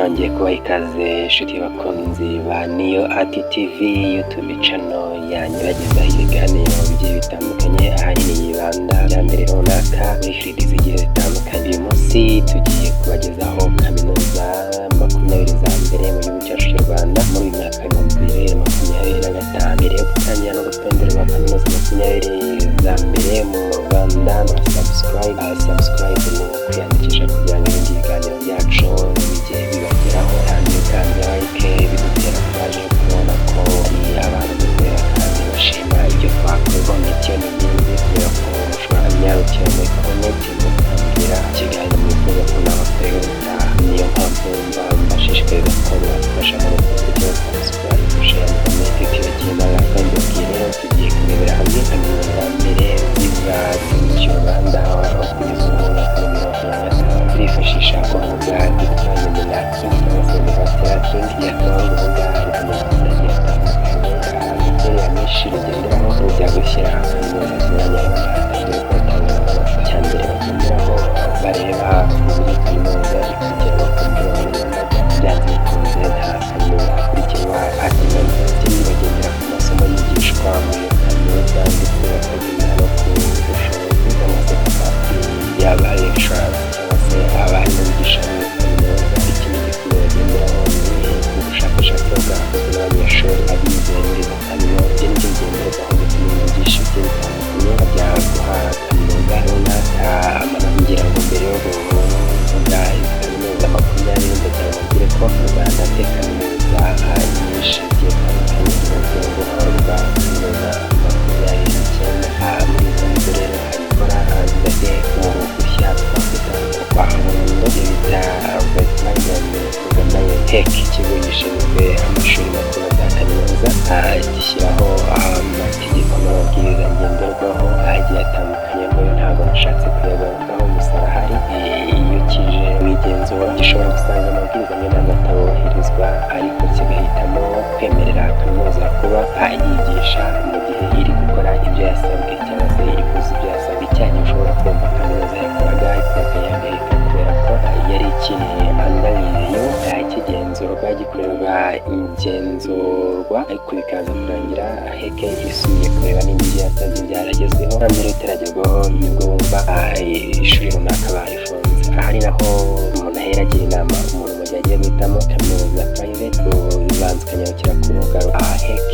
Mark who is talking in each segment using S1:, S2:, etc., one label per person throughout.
S1: Nongeye kubaha ikaze, inshuti bakunzi ba Niyo Ati TV, YouTube channel yanyu ibagezaho ibiganiro bigiye bitandukanye, ahanini yibanda mbere runaka muri field zigiye zitandukanye. Uyu munsi tugiye kubagezaho kaminuza 20 za mbere mu gihugu cyacu cy'u Rwanda muri uyu mwaka w'2025. Mbere yo gutangira n'urutonde rwa kaminuza 20 za mbere mu Rwanda, subscribe ni kwiyandikisha kugira ngo ibindi biganiro byacu bijye bibageraho, kandi ukanze like bidutera courage yo kubona ko hari abantu dukorera kandi bashima ibyo twakoze. Comment yo ni ingenzi kubera ko mushobora kunyarukira muri comment mukambwira ikiganiro mwifuza ko nabakorera ubutaha. Niyo mpamvu mba mbashishikariza ko mwafasha muri ubwo buryo: subscribe, share, comment, tutibagiwe na like. Mbabwiye rero, tugiye kurebera hamwe kaminuza za mbere ziza gihugu cy'u Rwanda kugeza ubu mwaka wa 2025. Turifashisha urubuga rwitwa UniRanking cyangwa se University Ranking. Iyi akaba ari urubuga rw'amanota agiye atandukanye, criteria nyinshi rugenderaho rujya gushyira kaminuza ku mwanya runaka mbere yuko batanga amanota. Icya mbere bagenderaho, bareba uburyo kaminuza ikurikiranwa ku mbuga nkoranyambaga. Byanze bikunze nta kaminuza ikurikirwa attendance. Ikindi, bagendera ku masomo yigishwa muri iyo kaminuza, ndetse bakagenda no ku bushobozi cyangwa se capacity y'aba lecturers cyangwa se abarimu bigisha muri iyo kaminuza. Ikindi gikomeye bagenderaho ni ubushakashatsi bwakozwe n'abanyeshuri abize muri izo kaminuza. Ibyo nibyo bigenderwaho, ndetse n'ibindi byinshi bigiye bitandukanye bajya guha kaminuza runaka amanota. Ngira ngo mbere yo kuvuga izi kaminuza 20, ndagira ngo mbabwire ko mu Rwanda dufite kaminuza nyinshi zigiye zitandukanye. Urugero ngo habarurwa kaminuza 29. Muri izo ngizo rero hari izikora zidafite uruhushya twakwita rwa burundu, ibyo bita verified. HEC, ikigo gishinzwe amashuri makuru na za kaminuza, gishyiraho amategeko n'amabwiriza ngenderwaho agiye atandukanye. Ngo ntabwo nashatse kuyagarukaho, gusa arahari. Iyo kije mu igenzura gishobora gusanga amabwiriza amwe n'amwe atarubahirizwa, ariko kigahitamo kwemerera kaminuza kuba yigisha mu gihe iri gukora ibyo yasabwe cyangwa se iri kuzuza ibyo yasabwe. Icyaha ushobora kumva kaminuza yakoraga, ariko bakayihagarika kubera ko yari ikiri under review, ikigenzurwa, gikorerwa igenzurwa, ariko bikaza kurangira HEC isubiye kureba niba ibyo yasabye byaragezweho. Kandi rero bitaragerwaho, nibwo wumva ishuri runaka barifunze. Aha ari naho umuntu ahera agira inama umuntu mu gihe agiye guhitamo kaminuza private: ubanza ukanyarukira ku rubuga rwa HEC,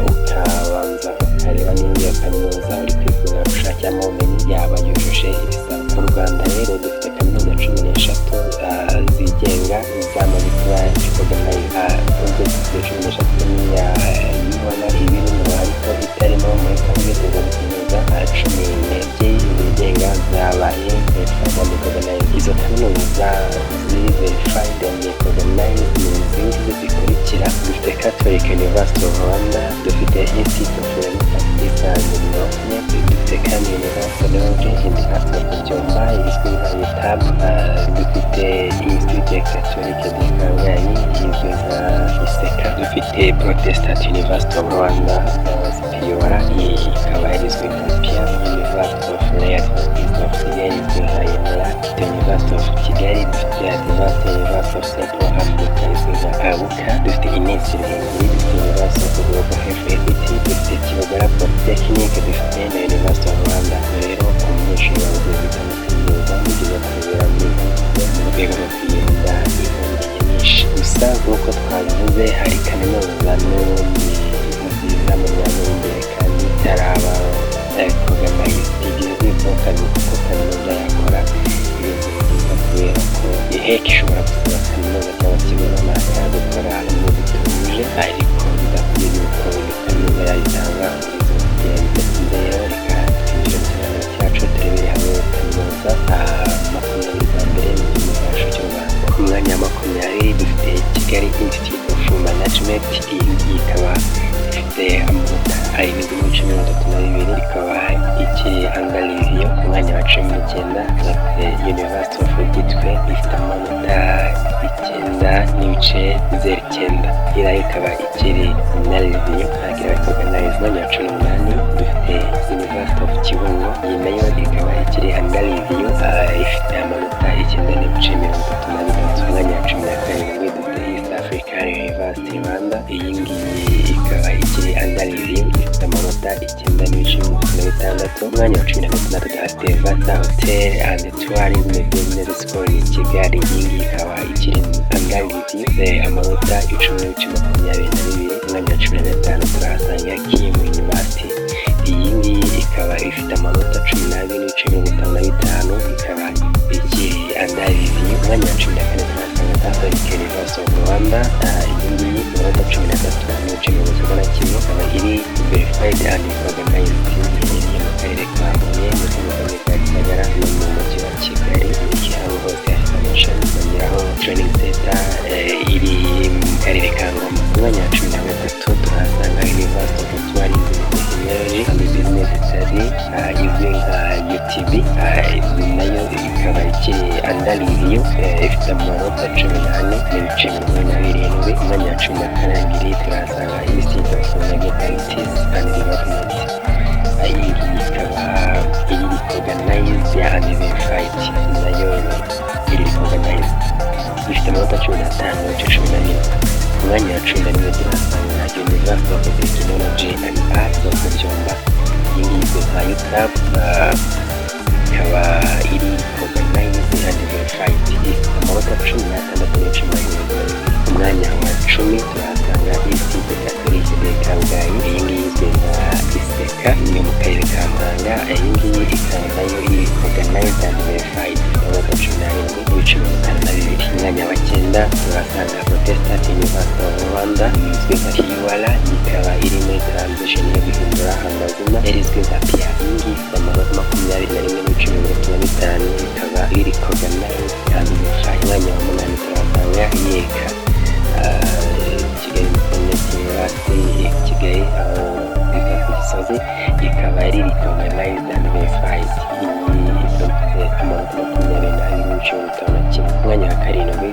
S1: ukabanza ukareba niba iyo kaminuza uri kwifuza gushakiramo ubumenyi yaba yujuje ibisabwa. Mu Rwanda rero dufite kaminuza 13 zigenga zamaze kuba recognized. Ubwo dufite 13, n'iya UR ibirimo ariko itarimo muri private. Ubwo ni kaminuza 12 zigenga zabaye verified and recognized. Izo kaminuza ziri verified and recognized ni izi ngizi zikurikira: dufite Catholic University of Rwanda, dufite Institute of Learning Practice and Development, dufite kandi University of Technology and Arts of Byumba izwi nka UTAB, dufite Institut Catholique de Kabgayi izwi nka ICK, dufite Protestant University of Rwanda cyangwa se PUR, iyi ikaba izwi nka PIA, University of Adventist of Kigali izwi nka UNILAK, dufite University of Kigali, dufite Adventist University of Central Africa izwi nka AUCA, dufite INES Ruhengeri, dufite University of Global Health Equity, dufite Kibogora Polytechnic, dufite na University of Rwanda. Rero ku munyeshuri wawe ugiye guhitamo kaminuza, ni byiza kurebera muri mu rwego rwo kwirinda impungenge nyinshi. Gusa nk'uko twabivuze, hari kaminuza n'ubundi nziza mu myanya y'imbere kandi itaraba recognized. Ni byiza ko kaminuza yakora ibintu byiza, kubera ko HEC ishobora gusaba kaminuza cyangwa ikigo runaka gukora ibintu bitujuje, ariko bidakwiye yuko iyo kaminuza yayitanga uburezi bufite ireme. Bidatinze rero, reka twinjire mu kiganiro cyacu, turebere hamwe kaminuza 20 za mbere mu gihugu cyacu cy'u Rwanda. Ku mwanya wa 20 dufite Kigali Institute of Management. Iyi ngiyi ikaba ifite amanota 7.32, ikaba ikiri under review. Ku mwanya wa 19 dufite University of Gitwe, ifite amanota 9.09, iyi nayo ikaba ikiri under review, ntabwo ira recognized. Umwanya wa 18 dufite University of Kibungo, iyi nayo ikaba ikiri under review, ifite amanota 9.33. Umwanya wa 17 Iyi ngiyi ikaba ikiri under review, ifite amanota 9.56. Umwanya wa 16 tuhafite Vata Hotel and Tourism Business School in Kigali. Iyi ngiyi ikaba ikiri under review, amanota 10.22. Umwanya wa 15 turahasanga Kim University. Iyi ngiyi ikaba ifite amanota 12.55, ikaba ikiri under review. Umwanya wa 14 turahasanga Catholic University of Rwanda. Iyi ngiyi amanota 13.91, ikaba iri verified and recognized. Iherereye mu karere ka Huye ndetse mu karere ka Gisagara no mu mujyi wa Kigali. Aho hose hafite amashami, kongeraho training center iri mu karere ka Ngoma. Umwanya wa 13 turahasanga University of Tourism, Technology and Business Study, izwi nka UTB. Nayo ikaba ikiri under review, ifite amanota 14.47. Umwanya wa 12 turahasanga Institute of Arts and Development. Iyi ngiyi ikaba iri recognized and verified, nayo iri recognized, ifite amanota 15.14. Ku mwanya wa 11 turahasanga University of Technology and Arts of Byumba. Iyi ngiyi izwi nka UTAB, ikaba iri recognized and verified, ifite amanota 16.22. Ku mwanya wa 10 turahasanga Institut Catholique de Kabgayi. Iyi ngiyi izwi nka ICK, ni mu karere ka Muhanga. Iyi ngiyi ikaba nayo iri recognized and verified, ifite amanota 17.52. Umwanya wa 9 turahasanga Protestant University of Rwanda, izwi nka PUR, ikaba iri muri transition yo guhindura amazina, yari izwi nka PIA. Iyi ngiyi ifite amanota 21.35, ikaba iri recognized and verified. Umwanya wa 8 turahasanga ULK, Kigali Independent University, Kigali, aho biga ku Gisozi, ikaba ari recognized and verified. Iyi ikaba ifite amanota 22.51. Umwanya wa 7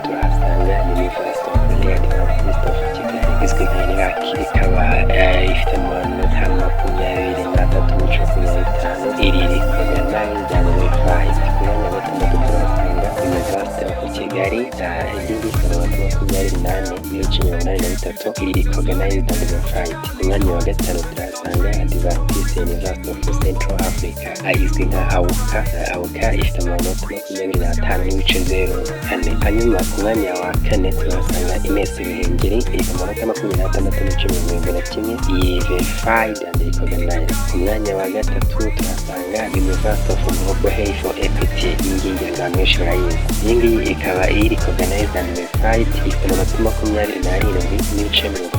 S1: turahasanga University of Baptist of Kigali, izwi nka UNILAK, ikaba ifite amanota 23.25, iri recognized and verified. Ku mwanya wa 6 turahasanga University of Kigali. Iyi ngiyi ifite amanota 24.83, iri recognized and verified. Ku mwanya wa 5 turahasanga Adventist University of Central Africa, izwi nka AUCA. AUCA ifite amanota 25.04. Hanyuma ku mwanya wa 4 turahasanga INES Ruhengeri, ifite amanota 26.71, iyi verified and recognized. Ku mwanya wa 3 turahasanga University of Global Health for Equity. Iyi ngiyi ngira ngo abantu benshi barayizi. Iyi ngiyi ikaba iri recognized and verified, ifite amanota 27.37.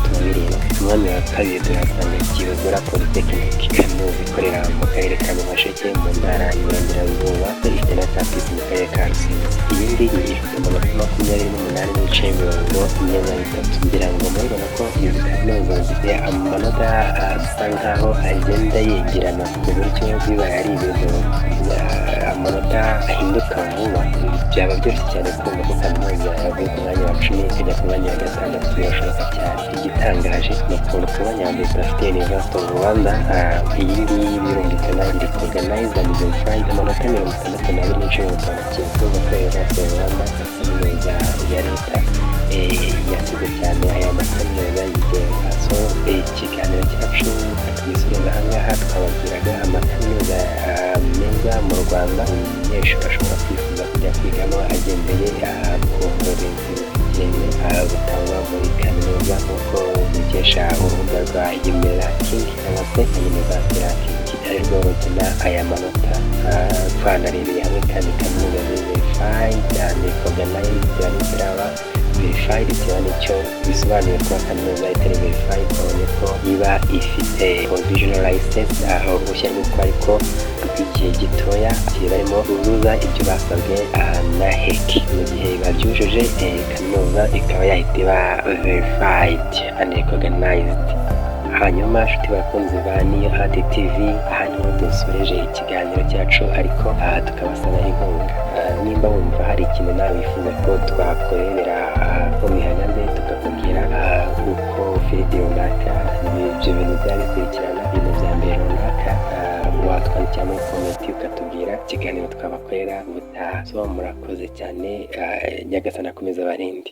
S1: Ku mwanya wa 2 turahasanga Kibogora Polytechnic, kaminuza ikorera mu karere ka Nyamasheke mu ntara y'Iburengerazuba, ifite na campus mu karere ka Rusizi. Iyi ngiyi ifite amanota 28.43. Ngira ngo murabibona ko izi kaminuza zifite amanota asa nkaho agenda yegerana, ku buryo bibaye ari ibintu amanota ahinduka vuba, byaba byoroshye cyane kumva ko kaminuza yavuye ku mwanya wa 10 ikajya ku mwanya wa 6, birashoboka cyane. Igitangaje ni ukuntu ku mwanya wa mbere tuhafite University of Rwanda. Iyi ngiyi birumvikana iri recognized and verified, amanota 62.51. Urumva ko University of Rwanda, kaminuza ya leta, yasize cyane aya makaminuza yigenga. So ikiganiro cyacu tugisoreza aha ngaha. Twababwiraga amakaminuza meza mu Rwanda umunyeshuri ashobora kwifuza kujya kwigamo agendeye ku burezi bufite ireme butangwa muri kaminuza, nk'uko dukesha urubuga rwa UniRanking cyangwa se University Ranking, arirwo rugena aya manota. Twanarebeye hamwe kandi kaminuza ziri verified and recognized ntizitaraba verified, bitewe n'icyo bisobanuye kuba kaminuza itari verified. Babonye ko iba ifite provisional license, aho uruhushya rw'uko ariko rw'igihe gitoya, igihe barimo buzuza ibyo basabwe na HEC. Mu gihe babyujuje, kaminuza ikaba yahita iba verified and recognized. Hanyuma nshuti bakunzi ba Niyo Art TV, aha niho dusoreje ikiganiro cyacu, ariko aha tukabasaba inkunga. Nimba wumva hari ikintu nawe wifuza ko twakurebera uko bihagaze, tukakubwira uko field runaka ibyo bintu byaba bikurikirana, ibintu bya mbere runaka, watwandikira muri comment ukatubwira ikiganiro twabakorera ubutaha. So murakoze cyane, Nyagasani akomeza abarinde.